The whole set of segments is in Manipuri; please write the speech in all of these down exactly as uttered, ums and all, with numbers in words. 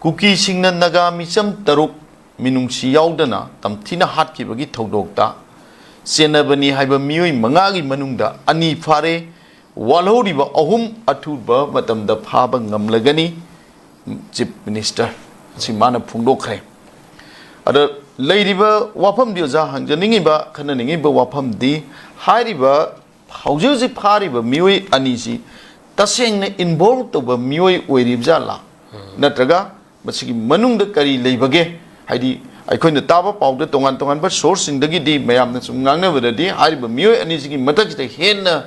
ꯀꯨꯀꯤꯁꯤꯡꯅ ꯅꯥꯒꯥ ꯃꯤꯆꯝ ꯇꯔꯨꯛ ꯃꯤꯅꯨꯡꯁꯤ ꯌꯥꯎꯗꯅ ꯇꯝꯊꯤꯅ ꯍꯥꯠꯈꯤꯕꯒꯤ ꯊꯧꯗꯣꯛꯇ ꯆꯦꯟꯅꯕꯅꯤ ꯍꯥꯏꯕ ꯃꯤꯑꯣꯏ ꯃꯉꯥꯒꯤ ꯃꯅꯨꯡꯗ ꯑꯅꯤ ꯐꯥꯔꯦ꯫ ꯋꯥꯜꯍꯧꯔꯤꯕ ꯑꯍꯨꯝ ꯑꯊꯨꯕ ꯃꯇꯝꯗ ꯐꯥꯕ ꯉꯝꯂꯒꯅꯤ, Chief Minister꯫ ꯑꯁꯤ ꯃꯥꯅ ꯐꯣꯡꯗꯣꯛꯈ꯭ꯔꯦ꯫ ꯑꯗ ꯂꯩꯔꯤꯕ ꯋꯥꯐꯝꯗꯤ, ꯑꯣꯖꯥ, ꯍꯪꯖꯅꯤꯡꯉꯤꯕ, ꯈꯟꯅꯅꯤꯡꯉꯤꯕ ꯋꯥꯐꯝꯗꯤ, ꯍꯥꯏꯔꯤꯕ ꯍꯧꯖꯤꯛ ꯍꯧꯖꯤꯛ ꯐꯥꯔꯤꯕ ꯃꯤꯑꯣꯏ ꯑꯅꯤꯁꯤ ꯇꯁꯦꯡꯅ involve ꯇꯧꯕ ꯃꯤꯑꯣꯏ ꯑꯣꯏꯔꯤꯕ ꯖꯥꯠꯂꯥ? ꯅꯠꯇ꯭ꯔꯒ ꯃꯁꯤꯒꯤ ꯃꯅꯨꯡꯗ ꯀꯔꯤ ꯂꯩꯕꯒꯦ? ꯍꯥꯏꯗꯤ, ꯑꯩꯈꯣꯏꯅ ꯇꯥꯕ ꯄꯥꯎꯗ, ꯇꯣꯉꯥꯟ ꯇꯣꯉꯥꯟꯕ source ꯁꯤꯡꯗꯒꯤꯗꯤ ꯃꯌꯥꯝꯅ ꯁꯨꯝ ꯉꯥꯡꯅꯕꯗꯗꯤ, ꯍꯥꯏꯔꯤꯕ ꯃꯤꯑꯣꯏ ꯑꯅꯤꯁꯤꯒꯤ ꯃꯊꯛꯁꯤꯗ ꯍꯦꯟꯅ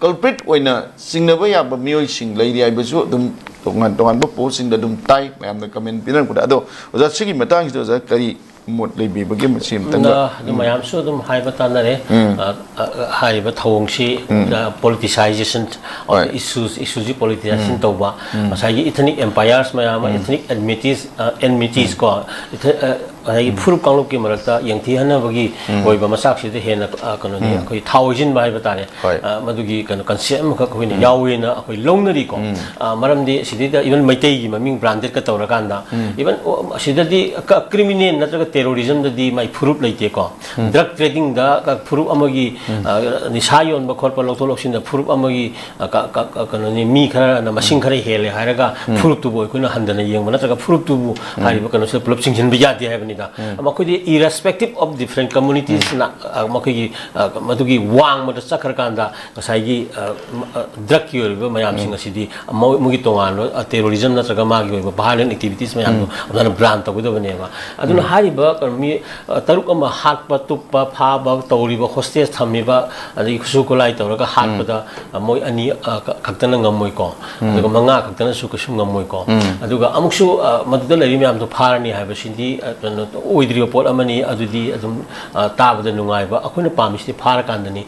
culprit ꯑꯣꯏꯅ ꯆꯤꯡꯅꯕ ꯌꯥꯕ ꯃꯤꯑꯣꯏꯁꯤꯡ ꯂꯩꯔꯤ ꯍꯥꯏꯕꯁꯨ ꯑꯗꯨꯝ ꯇꯣꯉꯥꯟ ꯇꯣꯉꯥꯟꯕ post ꯁꯤꯡꯗ ꯑꯗꯨꯝ ꯇꯥꯏ, ꯃꯌꯥꯝꯅ comment ꯄꯤꯅꯔꯛꯄꯗ꯫ ꯑꯗꯣ, ꯑꯣꯖꯥ, ꯁꯤꯒꯤ ꯃꯇꯥꯡꯁꯤꯗ, ꯑꯣꯖꯥ, ꯀꯔꯤ ꯃꯣꯠ ꯂꯩꯕꯤꯕꯒꯦ? ꯃꯁꯤ ꯑꯝꯇꯪꯒ꯫ ꯑꯗꯨ ꯃꯌꯥꯝꯁꯨ ꯑꯗꯨꯝ ꯍꯥꯏꯕ ꯇꯥꯟꯅꯔꯦ꯫ ꯑ, ꯑ, ꯍꯥꯏꯔꯤꯕ ꯊꯧꯑꯣꯡꯁꯤ, ꯑ, politicization of the issues, issue ꯁꯤ politicization ꯇꯧꯕ, ꯉꯁꯥꯏꯒꯤ ethnic empires ꯃꯌꯥꯝ ꯑꯃ, ethnic enmities, ꯑ, enmities ꯀꯣ, ꯏꯊ-, ꯑ, ꯉꯁꯥꯏꯒꯤ ꯐꯨꯔꯨꯞ ꯀꯥꯡꯂꯨꯞꯀꯤ ꯃꯔꯛꯇ ꯌꯦꯡꯊꯤꯍꯟꯅꯕꯒꯤ ꯑꯣꯏꯕ ꯃꯆꯥꯛꯁꯤꯗ ꯍꯦꯟꯅ, ꯑ, ꯀꯩꯅꯣꯅꯤ, ꯑꯩꯈꯣꯏ ꯊꯥꯎ ꯍꯩꯖꯤꯟꯕ ꯍꯥꯏꯕ ꯇꯥꯔꯦ꯫ ꯑ, ꯃꯗꯨꯒꯤ ꯀꯩꯅꯣ concept ꯑꯃꯈꯛ ꯑꯩꯈꯣꯏꯅ ꯌꯥꯎꯋꯦꯅ ꯑꯩꯈꯣꯏ ꯂꯧꯅꯔꯤꯀꯣ꯫ ꯑ, ꯃꯔꯝꯗꯤ ꯁꯤꯗꯩꯗ even ꯃꯩꯇꯩꯒꯤ ꯃꯃꯤꯡ branded ꯀ ꯇꯧꯔꯀꯥꯟꯗ, even, ꯑꯣ, ꯑꯁꯤꯗꯗꯤ ꯀ-, criminal ꯅꯠꯇ꯭ꯔꯒ terrorism ꯗꯗꯤ ꯃꯥꯏ ꯐꯨꯔꯨꯞ ꯂꯩꯇꯦꯀꯣ꯫ Drug trading ꯗ ꯀ-, ꯐꯨꯔꯨꯞ ꯑꯃꯒꯤ, ꯑ, ꯅꯤꯁꯥ ꯌꯣꯟꯕ ꯈꯣꯠꯄ, ꯂꯧꯊꯣꯛ ꯂꯧꯁꯤꯟꯗ ꯐꯨꯔꯨꯞ ꯑꯃꯒꯤ, ꯑ, ꯀ-, ꯀ-, ꯀ-, ꯀꯩꯅꯣꯅꯤ, ꯃꯤ ꯈꯔꯅ ꯃꯁꯤꯡ ꯈꯔ ꯍꯦꯜꯂꯦ ꯍꯥꯏꯔꯒ ꯐꯨꯔꯨꯞꯇꯨꯕꯨ ꯑꯩꯈꯣꯏꯅ ꯍꯟꯊꯅ ꯌꯦꯡꯕ ꯅꯠꯇ꯭ꯔꯒ ꯐꯨꯔꯨꯞꯇꯨꯕꯨ ꯍꯥꯏꯔꯤꯕ ꯀꯩꯅꯣꯁꯤꯗ ꯄꯨꯂꯞ ꯆꯤꯡꯁꯤꯟꯕ ꯌꯥꯗꯦ ꯍꯥꯏꯕꯅꯤꯗ꯫ ꯃꯈꯣꯏꯗꯤ irrespective of different communities ꯅ, ꯑ, ꯃꯈꯣꯏꯒꯤ, ꯑ, ꯃꯗꯨꯒꯤ ꯋꯥꯡꯃꯗ ꯆꯠꯈ꯭ꯔꯀꯥꯟꯗ ꯉꯁꯥꯏꯒꯤ, ꯑ, ꯃ-, ꯑ, drug ꯀꯤ ꯑꯣꯏꯔꯤꯕ ꯃꯌꯥꯝꯁꯤꯡ ꯑꯁꯤꯗꯤ ꯃꯣꯏ-, ꯃꯣꯏꯒꯤ ꯇꯣꯉꯥꯟꯕ, ꯑ, terrorism ꯅꯠꯇ꯭ꯔꯒ ꯃꯥꯒꯤ ꯑꯣꯏꯕ violent activities ꯃꯌꯥꯝꯗꯣ ꯑꯗꯨꯃꯥꯏꯅ brand ꯇꯧꯒꯗꯕꯅꯦꯕ꯫ ꯑꯗꯨꯅ ꯍꯥꯏꯔꯤꯕ ꯀꯩꯅꯣ ꯃꯤ, ꯑ, ꯇꯔꯨꯛ ꯑꯃ ꯍꯥꯠꯄ, ꯇꯨꯞꯄ, ꯐꯥꯕ ꯇꯧꯔꯤꯕ, hostage ꯊꯝꯃꯤꯕ, ꯑꯗꯒꯤ ꯈꯨꯠꯁꯨ ꯈꯨꯠꯂꯥꯏ ꯇꯧꯔꯒ ꯍꯥꯠꯄꯗ, ꯑ, ꯃꯣꯏ ꯑꯅꯤ, ꯑ, ꯈ-, ꯈꯛꯇꯅ ꯉꯝꯃꯣꯏꯀꯣ꯫ ꯑꯗꯨꯒ ꯃꯉꯥ ꯈꯛꯇꯅꯁꯨ ꯀꯩꯁꯨ ꯉꯝꯃꯣꯏꯀꯣ꯫ ꯑꯗꯨꯒ ꯑꯃꯨꯛꯁꯨ, ꯑ, ꯃꯗꯨꯗ ꯂꯩꯔꯤ ꯃꯌꯥꯝꯗꯣ ꯐꯥꯔꯅꯤ ꯍꯥꯏꯕꯁꯤꯗꯤ, ꯑ, ꯀꯩꯅꯣ, ꯑꯣꯏꯗ꯭ꯔꯤꯕ ꯄꯣꯠ ꯑꯃꯅꯤ꯫ ꯑꯗꯨꯗꯤ ꯑꯗꯨꯝ, ꯑ, ꯇꯥꯕꯗ ꯅꯨꯡꯉꯥꯏꯕ꯫ ꯑꯩꯈꯣꯏꯅ ꯄꯥꯝꯃꯤꯁꯤꯗꯤ ꯐꯥꯔꯀꯥꯟꯗꯅꯤ꯫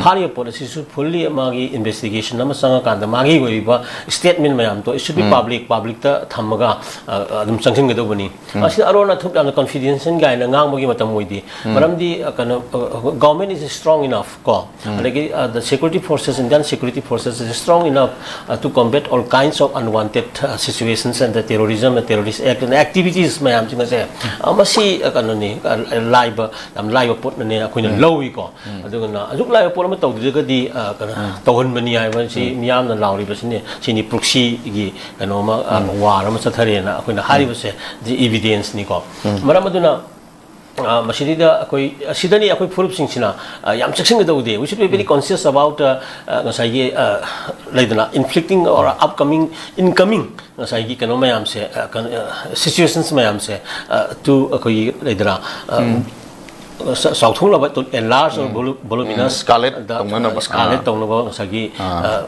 ꯐꯥꯔꯤꯕ ꯄꯣꯠ ꯑꯁꯤꯁꯨ fully ꯃꯥꯒꯤ investigation ꯑꯃ ꯆꯪꯉꯀꯥꯟꯗ ꯃꯥꯒꯤ ꯑꯣꯏꯔꯤꯕ statement ꯃꯌꯥꯝꯗꯣ it should be public, public ꯇ ꯊꯝꯃꯒ, ꯑ, ꯑꯗꯨꯝ ꯆꯪꯁꯤꯟꯒꯗꯧꯕꯅꯤ꯫ ꯑꯁꯤꯗ ꯑꯔꯣꯟ ꯑꯊꯨꯞ ꯌꯥꯝꯅ confidential ꯁꯟ ꯀꯥꯏꯅ ꯉꯥꯡꯕꯒꯤ ꯃꯇꯝ ꯑꯣꯏꯗꯦ꯫ ꯃꯔꯝꯗꯤ ꯑ, ꯀꯩꯅꯣ, government is strong enough ꯀꯣ, ꯑꯗꯒꯤ, uh, the security forces, Indian security forces is strong enough, uh, to combat all kinds of unwanted, uh, situations and the terrorism and terrorist act and activities ꯃꯌꯥꯝꯁꯤꯡ ꯑꯁꯦ, uh, ꯃꯁꯤ, uh, ꯀꯩꯅꯣꯅꯤ, uh, ꯂꯥꯏꯕ, ꯌꯥꯝ ꯂꯥꯏꯕ ꯄꯣꯠꯅꯅꯦ ꯑꯩꯈꯣꯏꯅ ꯂꯧꯏꯀꯣ꯫ ꯑꯗꯨꯅ ꯑꯁꯨꯛ ꯂꯥꯏꯕ ꯄꯣꯠ ꯑꯃ ꯇꯧꯗ꯭ꯔꯒꯗꯤ, uh, ꯀꯩꯅꯣ, ꯇꯧꯍꯟꯕꯅꯤ ꯍꯥꯏꯕꯁꯤ ꯃꯤꯌꯥꯝꯅ ꯂꯥꯎꯔꯤꯕꯁꯤꯅꯦ꯫ ꯁꯤꯅꯤ proxyꯒꯤ ꯀꯩꯅꯣꯃ, uh, war ꯑꯃ ꯆꯠꯊꯔꯦꯅ ꯑꯩꯈꯣꯏꯅ ꯍꯥꯏꯔꯤꯕꯁꯦ, the evidenceꯅꯤꯀꯣ꯫ ꯃꯔꯝ ꯑꯗꯨꯅ, ꯑ, ꯃꯁꯤꯗꯩꯗ ꯑꯩꯈꯣꯏ, ꯑꯁꯤꯗꯅꯤ ꯑꯩꯈꯣꯏ ꯐꯨꯔꯨꯞꯁꯤꯡꯁꯤꯅ, ꯑ, ꯌꯥꯝ ꯆꯦꯛꯁꯤꯟꯒꯗꯧꯗꯤ꯫ We should be very conscious about, ꯑ, ꯑ, ꯉꯁꯥꯏꯒꯤ, ꯑ, ꯂꯩꯗꯅ, inflicting or upcoming, incoming ꯉꯁꯥꯏꯒꯤ ꯀꯩꯅꯣ ꯃꯌꯥꯝꯁꯦ, ꯑ, ꯀꯩꯅꯣ, ꯑ, situations ꯃꯌꯥꯝꯁꯦ, ꯑ, to ꯑꯩꯈꯣꯏꯒꯤ ꯂꯩꯗꯅ, ꯑ, ꯆ-, ꯆꯥꯎꯊꯣꯛꯅꯕ, to enlarge or volu-, voluminous, Scarlet the, ꯇꯧꯅꯅꯕ꯫ Scarlet ꯇꯧꯅꯕ ꯉꯁꯥꯏꯒꯤ, ꯑ,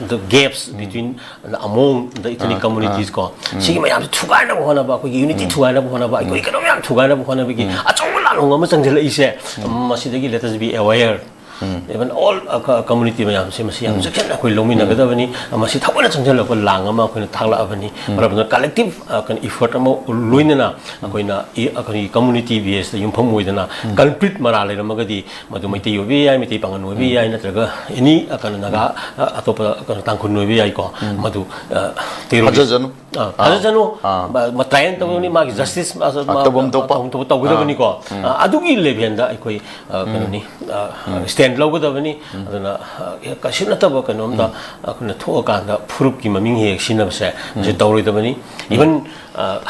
the gaps between ꯑꯗ among the ethnic communities ꯀꯣ, ꯁꯤꯒꯤ ꯃꯌꯥꯝꯁꯦ ꯊꯨꯒꯥꯏꯅꯕ ꯍꯣꯠꯅꯕ, ꯑꯩꯈꯣꯏꯒꯤ unity ꯊꯨꯒꯥꯏꯅꯕ ꯍꯣꯠꯅꯕ, ꯑꯩꯈꯣꯏ ꯀꯩꯅꯣ ꯃꯌꯥꯝ ꯊꯨꯒꯥꯏꯅꯕ ꯍꯣꯠꯅꯕꯒꯤ ꯑꯆꯧꯕ ꯂꯥꯟꯂꯣꯡ ꯑꯃ ꯆꯪꯁꯤꯜꯂꯛꯏꯁꯦ꯫ ꯃꯁꯤꯗꯒꯤ let us be aware, even all, ꯑ, ꯀ-, community ꯃꯌꯥꯝꯁꯦ ꯃꯁꯤ ꯌꯥꯝ ꯆꯦꯛꯁꯤꯟꯅ ꯑꯩꯈꯣꯏ ꯂꯧꯃꯤꯟꯅꯒꯗꯕꯅꯤ꯫ ꯃꯁꯤ ꯊꯑꯣꯏꯅ ꯆꯪꯁꯤꯜꯂꯛꯄ ꯂꯥꯡ ꯑꯃ ꯑꯩꯈꯣꯏꯅ ꯊꯥꯛꯂꯛꯑꯕꯅꯤ꯫ ꯃꯔꯝ ꯑꯗꯨꯅ collective, ꯑ, ꯀꯩꯅꯣ, effort ꯑꯃ ꯂꯣꯏꯅꯅ ꯑꯩꯈꯣꯏꯅ ꯏ-, ꯑꯩꯈꯣꯏꯒꯤ community basedꯇ ꯌꯨꯝꯐꯝ ꯑꯣꯏꯗꯅ culprit ꯃꯔꯥ ꯂꯩꯔꯝꯃꯒꯗꯤ ꯃꯗꯨ ꯃꯩꯇꯩ ꯑꯣꯏꯕ ꯌꯥꯏ, ꯃꯩꯇꯩ ꯄꯥꯉꯟ ꯑꯣꯏꯕ ꯌꯥꯏ, ꯅꯠꯇ꯭ꯔꯒ any, ꯑ, ꯀꯩꯅꯣ, ꯅꯥꯒꯥ, ꯑ, ꯑꯇꯣꯞꯄ, ꯀꯩꯅꯣ, ꯇꯥꯡꯈꯨꯜ ꯑꯣꯏꯕ ꯌꯥꯏꯀꯣ꯫ ꯃꯗꯨ, ꯑ, terrorist, ꯊꯥꯖꯖꯅꯨ꯫ ꯑ, ꯊꯥꯖꯖꯅꯨ꯫ ꯃ-, ꯃ-, trial ꯇꯧꯒꯅꯤ, ꯃꯥꯒꯤ justice, ꯑ, ꯃ-, ꯇꯧꯐꯝ ꯊꯣꯛꯄ꯫ ꯇꯧꯐꯝ ꯊꯣꯛꯄ ꯇꯧꯒꯗꯕꯅꯤꯀꯣ꯫ ꯑ, ꯑꯗꯨꯒꯤ levelꯗ ꯑꯩꯈꯣꯏ, ꯑ, ꯀꯩꯅꯣꯅꯤ, ꯑ, stand ꯂꯧꯒꯗꯕꯅꯤ꯫ ꯑꯗꯨꯅ, ꯑ, ꯀꯩꯁꯨ ꯅꯠꯇꯕ ꯀꯩꯅꯣꯝꯗ ꯑꯩꯈꯣꯏꯅ ꯊꯣꯛꯑꯀꯥꯟꯗ ꯐꯨꯔꯨꯞꯀꯤ ꯃꯃꯤꯡ ꯍꯦꯛ ꯁꯤꯖꯤꯟꯅꯕꯁꯦ ꯃꯁꯤ ꯇꯧꯔꯣꯏꯗꯕꯅꯤ꯫ Even, ꯑ,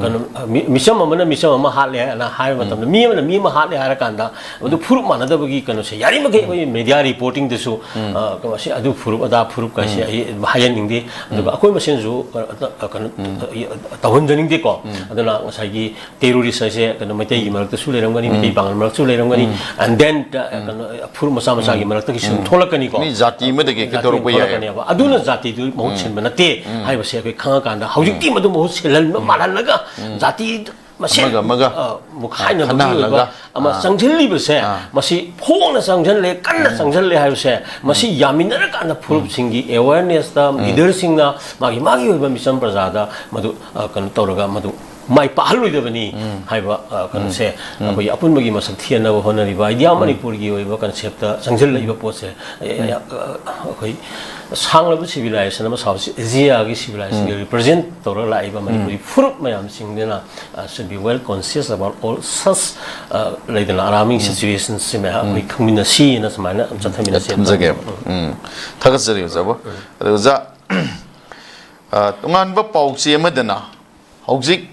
ꯀꯩꯅꯣ, ꯃꯤ-, ꯃꯤꯆꯝ ꯑꯃꯅ ꯃꯤꯆꯝ ꯑꯃ ꯍꯥꯠꯂꯦ ꯍꯥꯏꯅ ꯍꯥꯏꯕ ꯃꯇꯝꯗ, ꯃꯤ ꯑꯃꯅ ꯃꯤ ꯑꯃ ꯍꯥꯠꯂꯦ ꯍꯥꯏꯔ ꯀꯥꯟꯗ, ꯃꯗꯨ ꯐꯨꯔꯨꯞ ꯃꯥꯟꯅꯗꯕꯒꯤ ꯀꯩꯅꯣꯁꯦ ꯌꯥꯔꯤꯃꯈꯩ ꯑꯩꯈꯣꯏ media reportingꯗꯁꯨ, ꯑ, ꯀꯩꯅꯣꯁꯦ, ꯑꯗꯨ ꯐꯨꯔꯨꯞ, ꯑꯗꯥ ꯐꯨꯔꯨꯞ ꯀꯥꯏꯁꯦ ꯑꯩ ꯍꯥꯏꯍꯟꯅꯤꯡꯗꯦ꯫ ꯑꯗꯨꯒ ꯑꯩꯈꯣꯏ ꯃꯁꯦꯟꯁꯨ, ꯑ, ꯑ, ꯀꯩꯅꯣ, ꯇꯧꯍꯟꯖꯅꯤꯡꯗꯦꯀꯣ꯫ ꯑꯗꯨꯅ ꯉꯁꯥꯏꯒꯤ terrorist ꯍꯥꯏꯁꯦ ꯀꯩꯅꯣ, ꯃꯩꯇꯩꯒꯤ ꯃꯔꯛꯇꯁꯨ ꯂꯩꯔꯝꯒꯅꯤ, ꯃꯩꯇꯩ ꯄꯥꯉꯜ ꯃꯔꯛꯇꯁꯨ ꯂꯩꯔꯝꯒꯅꯤ, and then, ꯑ, ꯀꯩꯅꯣ, ꯐꯨꯔꯨꯞ ꯃꯆꯥ ꯃꯆꯥꯒꯤ ꯃꯔꯛꯇꯒꯤꯁꯨ ꯑꯗꯨꯝ ꯊꯣꯛꯂꯛꯀꯅꯤꯀꯣ꯫ ꯃꯤ ꯖꯥꯇꯤ ꯑꯃꯗꯒꯤ ꯍꯦꯛꯇ ꯖꯥꯇꯤ ꯑꯃ ꯊꯣꯛꯂꯛꯄ ꯌꯥꯏ꯫ ꯊꯣꯛꯂꯛꯀꯅꯦꯕ꯫ ꯑꯗꯨꯅ ꯖꯥꯇꯤꯗꯨ ꯃꯍꯨꯠ ꯁꯤꯟꯕ ꯅꯠꯇꯦ ꯍꯥꯏꯕꯁꯦ ꯑꯩꯈꯣꯏ ꯈꯪꯉꯀꯥꯟꯗ, ꯍꯧꯖꯤꯛꯇꯤ ꯃꯗꯨ ꯃꯍꯨꯠ ꯁꯤꯜꯍꯟꯕ ꯃꯥꯜꯍꯜꯂꯒ ꯖꯥꯇꯤ ꯃꯁꯦꯟ, ꯑꯃꯒ ꯑꯃꯒ, ꯑ, ꯃꯨꯛꯈꯥꯏꯅꯕꯒꯤ ꯈꯠꯅꯍꯜꯂꯒ, ꯑꯣꯏꯕ, ꯑꯃ ꯆꯪꯁꯤꯜꯂꯤꯕꯁꯦ, ꯃꯁꯤ ꯐꯣꯡꯅ ꯆꯪꯁꯤꯜꯂꯦ, ꯀꯟꯅ ꯆꯪꯁꯤꯜꯂꯦ ꯍꯥꯏꯕꯁꯦ, ꯃꯁꯤ ꯌꯥꯃꯤꯟꯅꯔꯀꯥꯟꯗ ꯐꯨꯔꯨꯞꯁꯤꯡꯒꯤ ꯑꯦꯋꯦꯔꯅꯦꯁꯇ, ꯂꯤꯗꯔꯁꯤꯡꯅ ꯃꯥꯒꯤ ꯃꯥꯒꯤ ꯑꯣꯏꯕ ꯃꯤꯆꯝ ꯄ꯭ꯔꯖꯥꯗ ꯃꯗꯨ ꯑ, ꯀꯩꯅꯣ ꯇꯧꯔꯒ ꯃꯗꯨ ꯃꯥꯏ ꯄꯥꯛꯍꯜꯂꯣꯏꯗꯕꯅꯤ ꯍꯥꯏꯕ ꯑ, ꯀꯩꯅꯣꯁꯦ ꯑꯩꯈꯣꯏꯒꯤ ꯑꯄꯨꯟꯕꯒꯤ ꯃꯁꯛ ꯊꯤꯍꯟꯅꯕ ꯍꯣꯠꯅꯔꯤꯕ, ꯑꯥꯏꯗꯤꯌꯥ ꯃꯅꯤꯄꯨꯔꯒꯤ ꯑꯣꯏꯕ ꯀꯟꯁꯦꯞꯇ ꯆꯪꯁꯤꯜꯂꯛꯏꯕ ꯄꯣꯠꯁꯦ, ꯑꯦ, ꯑꯦ, ꯑ, ꯑꯩꯈꯣꯏ ꯁꯥꯡꯂꯕ ꯁꯤꯚꯤꯂꯥꯏꯖꯦꯁꯟ ꯑꯃ, ꯁꯥꯎꯠ ꯏꯁ ꯑꯦꯖꯤꯌꯥꯒꯤ ꯁꯤꯚꯤꯂꯥꯏꯖꯦꯁꯟꯒꯤ ꯔꯤꯄ꯭ꯔꯖꯦꯟ ꯇꯧꯔꯒ ꯂꯥꯛꯏꯕ ꯃꯅꯤꯄꯨꯔꯤ ꯐꯨꯔꯨꯞ ꯃꯌꯥꯝꯁꯤꯡꯁꯤꯅ, ꯑ, should be well conscious about all such, ꯑ, ꯂꯩꯗꯅ, alarming situations ꯁꯤ ꯃꯌꯥꯝ ꯑꯩꯈꯣꯏ ꯈꯪꯃꯤꯟꯅꯁꯤꯅ ꯁꯨꯃꯥꯏꯅ ꯆꯠꯊꯃꯤꯟꯅꯁꯤ꯫ ꯊꯝꯖꯒꯦ꯫ ꯎꯝ꯫ ꯊꯥꯒꯠꯆꯔꯤ ꯑꯣꯖꯥꯕꯨ꯫ ꯑꯗꯣ ꯑꯣꯖꯥ, ꯑ, ꯇꯣꯉꯥꯟꯕ ꯄꯥꯎꯆꯦ ꯑꯃꯗꯅ ꯍꯧꯖꯤꯛ